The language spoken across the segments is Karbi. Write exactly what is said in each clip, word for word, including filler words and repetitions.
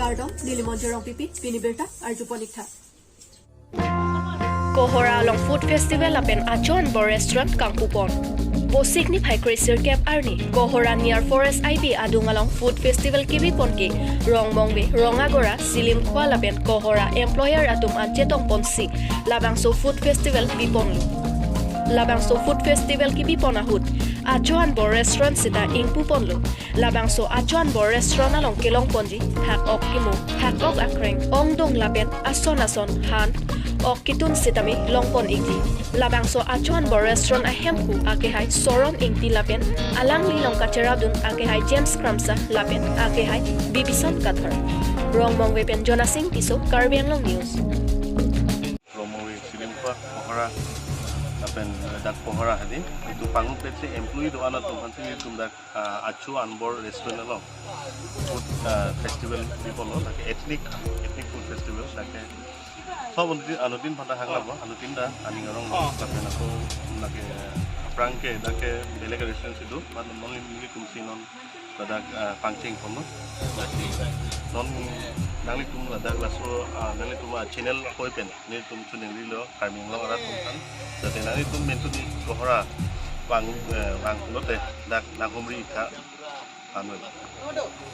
Kardom, neli Monjir Rongpipi, pini birta arjupon ik tha. Kohora along Food Festival lapen Acho Anbor Restaurant kangpupon. Vosik niphai kre-sirkep arni, Kohora near Forest I B adung along Food Festival kebipon ke, Rongmongve, Rongagora, Silimkhua lapen Kohora employer atum an chetongponsi labangso Food Festival biponlo. Labangso Food Festival kebipon ahut, Acho Anbor Restaurant seta ingpuponlo. Labangso Acho Anbor Restaurant along kelongponji, thak-ok kimo, thak-ok akreng, ongdung lapen ason ason han, ok ketun sitame longpon ikji. Labangso Acho Anbor Restaurant ahemphu akehai Soron Ingti lapen alanglilong kacheradun akehai James Kramsa lapen akehai Bibison Kathar. Rongmongve pen Jonasing Tisso, Karbi Anglong News. Rongmongve, Silimkhua, Kohora, lapen, eh, dak Kohora hadi. Itum pangrumpet si employee do-an atum aphansi itum dak, ah, Acho Anbor Restaurant along food, ah, festival biponlo, dak ethnic, ethnic food festival, dak ke. So, anuttin, anuttin pada hangla bo, anuttin dak aning arong lapen ako, dak ke, aphrang ke, dak ke belek restaurant si do, but non nelitum si non ladak, ah, pangchengponlo. Lasi non nanglitum ladak laso, ah, nanglitum, ah, channel ahoi pen nelitum chuning rilo, Karbi Anglong arat atum aphan. Jate nanglitum mentuni Kohora vang, eh, vanglote dak nanghumri ik tha, anoi.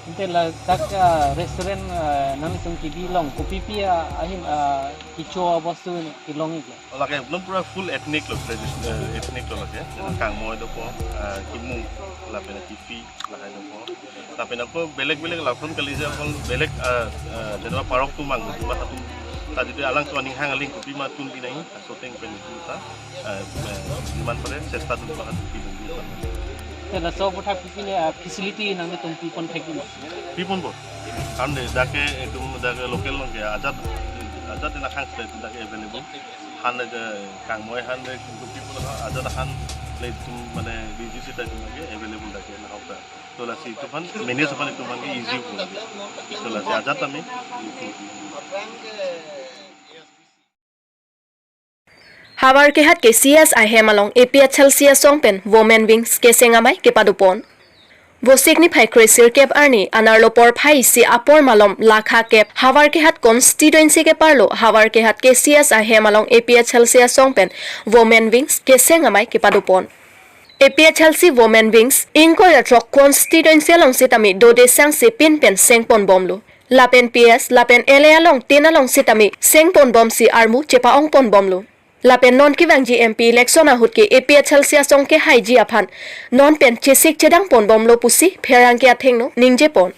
Ante ladak, ah, restaurant, ah, nanglitum kebi along kopipi, ah, ahin, ah, kecho abostu kelong iklo? Lake non pura full ethnic lo, traditional, eh, ethnic lo lake. Kangmoi dopo, ah, kimung, lapen kipi, lahai dopo. Lapen ako belek belek lason kali je ako belek, ah, ah, jadwa parok atum mang, atum atum. Tadi tu alang so aning hang aling kopi ma tun di nahi, so teng pen itu ta, ah, ah, iman pare, chesta dun pa atum pi dun di. Te laso aputhak pipine, ah, facility nanglitum pipon thek ma? Piponpo. Kan de, dak ke itum dak ke local along ke ajat, ajat ina khang state dak ke available. Han de kangmoi han de itum pipon ha, ajat han le itum mane biji sita itum ke available dak ke na hauta. To lasi itum aphan, manage aphan itum aphan ke easy po. To lasi ajat ami. Havar Kehat K C S ahem along A P H L C asong pen Women Wings keseng amei kepadopon. Vosik niphai kre-sirkep arni anerlo porphai isi apor malom lakha kep Havar Kehat constituency keparlo Havar Kehat K C S ahem along A P H L C asong pen Women Wings keseng amei kepadopon. A P H L C Women Wings ingkoi ra throk constituency along sitame dode sangse pin pen sengponbomlo. Lapen P S, lapen L A along tin along sitame sengponbomsi armu chepa-ongpon bomlo. Lapen non kevangji M P election ahut ke A P H L C asong kehaiji aphan non pen chesik chedangponbomlo pusi pherangke athengno ningjepon.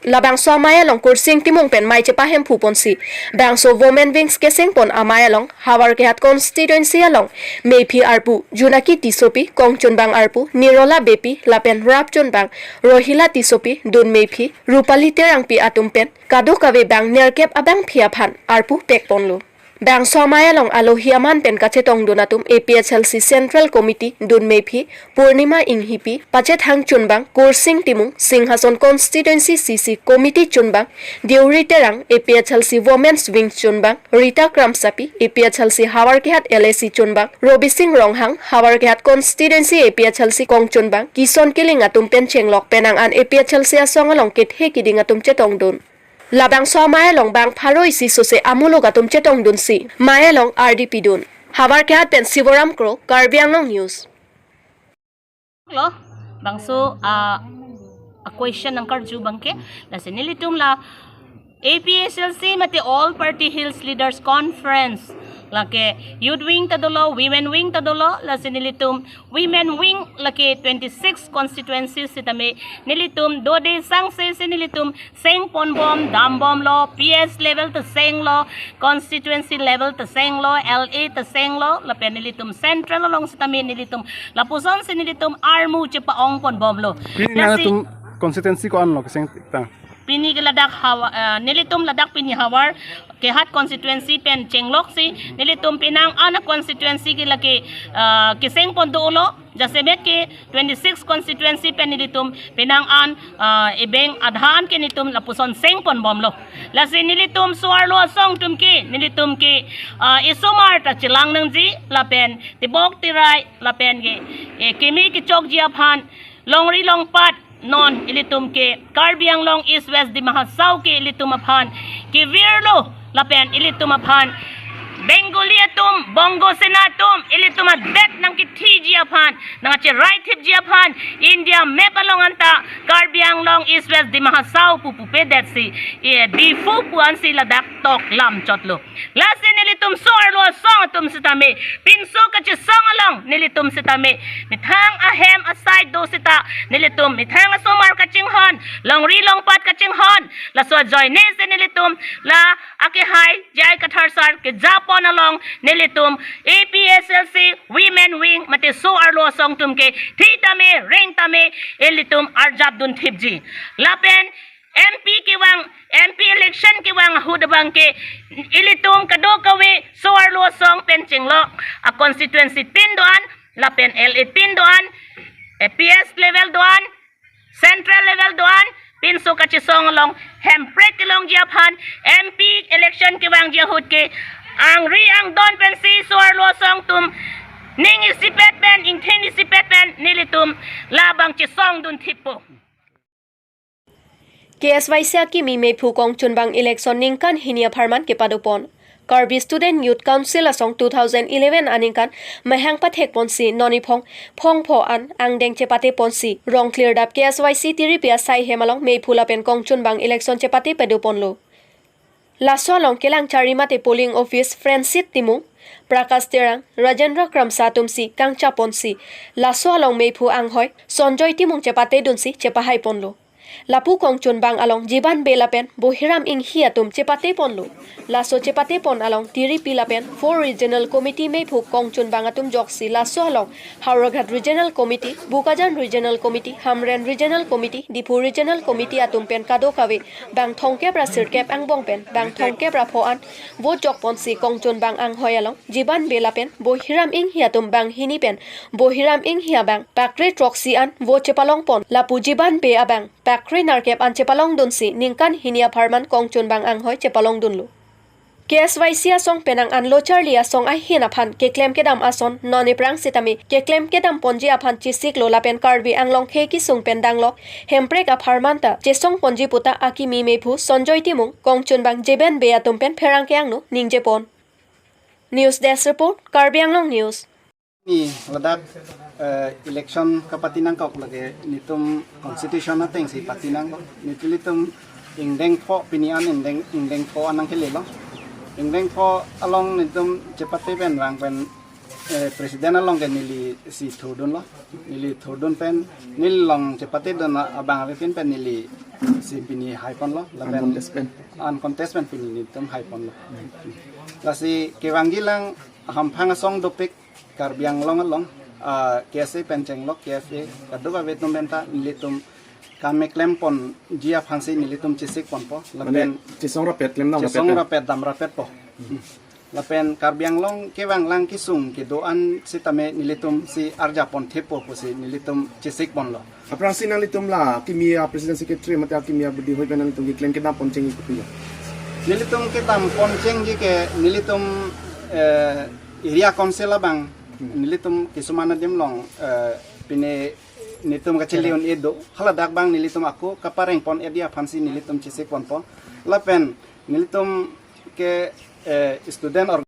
Labangso amei along Kursing Timung pen mei chepahemphuponsi bangso Women Wings kesengpon amei along Havar Kehat constituency along meiphi arpu Junaki Tissopi, kongchunbang arpu Nirola Beypi lapen rapchunbang Rohila Tissopi, dun meiphi Rupali Terangpi atum pen kadokave bang nerkep abangpi aphan arpu pekponlo. Bangso amei along alohi aman pen kachetongdun atum A P H L C Central Committee dun meiphi Purnima Inghipi, pachethang chunbang Kursing Timung, Singhason Constituency C C Committee chunbang Deuri Terang, A P H L C Women's Wing chunbang Rita Kramsapi, A P H L C Havar Kehat L A C chunbang Robising Ronghang, Havar Kehat Constituency A P H L C kongchunbang Kison Killing atum pen chenglok penang an A P H L C asong along kethe kiding atum chetongdun. Labangso amei along bang pharo isi sose amuluk atum chetongdunsi mei along ardi pidun. Havar Kehat pen Siboram Kro, Karbi Anglong News. Lo, bangso, ah, a question nangkarju abangke, lasi nelitum la A P H L C mate All Party Hills Leaders Conference, lake Youth Wing ta dolo, Women Wing ta dolo, lasi nelitum Women Wing lake twenty-six constituency sitame nelitum dode sangse si nelitum sengponbom dambomlo, P S level ta senglo, constituency level ta senglo, L A ta senglo, lapen nelitum central along sitame nelitum lapusonsi nelitum armu chepa-ongponbomlo. Pini lasi nangtum constituency ko-an lo keseng ta? Pini ke ladak Havar, eh, nelitum ladak pini Havar Kehat constituency pen chengloksi nelitum penang an constituency ke lake, eh, kesengpon dolo, jasemet ke twenty-six constituency pen nelitum penang an, eh, ebeng adhan ke nelitum lapuson sengponbomlo. Lasi nelitum so-arlo asong atum ke nelitum ke, eh, isomar ta chelang nangji lapen tebok terai lapen ke, eh, keme kechokji aphan longri longpat Non ilitum ke Karbi Anglong East West Dima Hasao ke ilitum aphan kevirlo lapen ilitum aphan Bengali atum, Bongo Sena atum, ilitum adet nangkethiji aphan, nangcherai thipji aphan, India map along anta Karbi Anglong East West Dima Hasao pu pupedet si, eh, Diphu pu ansi ladak toklam chotlo. Lasi nelitum so-arlo asong atum sitame, pinso kachesong along nelitum sitame, methang ahem asai do sita, nelitum methang asomar kachinghon, longri longpat kachinghon, laso ajoine si nelitum la akehai J I Kathar sir kejapon along nelitum A P S L C Women Wing mate so-arlo asong atum ke thi tame, reng tame, ilitum arjap dun thipji. Lapen M P kevang, M P election kevang ahut abang ke ilitum kadokave so-arlo asong pen chenglok a constituency tin do-an, lapen L A tin do-an, A P S level do-an, central level do-an, pinso kachesong along Hemprek kelongji aphan, M P election kevangji ahut ke angri angdon pensi so-arlo asong atum ning isipet pen, ingthin isipet pen nelitum labang chesong dun thippo. K S Y C akimi mephu kongchunbang election ningkan hini apharman kepadopon. Karbi Student Youth Council asong two thousand eleven aningkan mahang pathekponsi non iphong phongpho an angdeng chepateponsi Rongklirdap K S Y C tiripi asai hem along mephu lapen kongchunbang election chepate padoponlo. Laso along kelang chari mate polling office Francis Timung, Prakash Terang, Rajendra Kramsa atumsi kangchaponsi laso along mephu anghoi Sonjoy Timung chepatedunsi chepahaiponlo. Lapu kongchunbang along Jiban Bey lapen Bohiram Inghi atum chepateponlo. Laso chepatepon along tiripi lapen four regional committee mephu kongchunbang atum joksi laso along Howraghat Regional Committee, Bokajan Regional Committee, Hamren Regional Committee, Diphu Regional Committee atum pen kadokave bang thomkep ra sirkep angbong pen bang thomkep ra pho an vote jokponsi kongchunbang anghoi along Jiban Bey lapen Bohiram Inghi atum bang hini pen Bohiram Inghi abang pakre throksi an vote chepalongpon, lapu Jiban Bey abang pakre nerkep an chepalongdunsi ningkan hini apharman kongchunbang anghoi chepalongdunlo. K S Y C asong penang an lo charli asong ahin aphan keklem kedam ason non iphrang sitame keklem kedamponji aphan chesiklo lapen Karbi Anglong khei kesung pen danglok Hemprek apharman ta chesongponji puta akimi mephu Sonjoy Timung, kongchunbang Jiban Bey atum pen pherangke angno ningjepon. News Desk Report, Karbi Anglong News. Ni ladak, eh, election kapati nangkok lake nelitum constitution atengsi pati nangkok. Nelitum ingdeng pho pini an ingdeng, ingdeng pho an nangkelelo. Ingdeng pho along nelitum chepate pen vang pen, eh, president along ke nelisi thurdunlo. Neli thurdun pen neli along chepatedun abang avepin pen nelisi pini haiponlo. Lapen uncontest pen. Uncontest pen pini nelitum haiponlo. Lasi kevangji lang hamphang asong dopik Karbi Anglong along, ah, K S A pen chenglok, K S A kadokave atum pen ta nelitum kam keklemponji aphansi nelitum chesikponpo. Mane lapen chesong rapet, klem dam chesong rapet, rapet dam rapetpo. Lapen Karbi Anglong kevang lang kesung kedo-an sitame nelitumsi arjappon thippo pusi nelitum chesikponlo. Aphrangsi nanglitum la akimi a president secretary mate akimi abidi hoi pen nanglitum keklem kedam ponchengji kopi ya? Nelitum kedam ponchengji ke nelitum, eh, area council abang. Hmm. Nelitum kisuman adim along, eh, pine nelitum kacheli un-e do. Haladak abang nelitum ako kapareng pon-etji aphansi nelitum chesikponpo. Lapen nelitum ke, eh, student or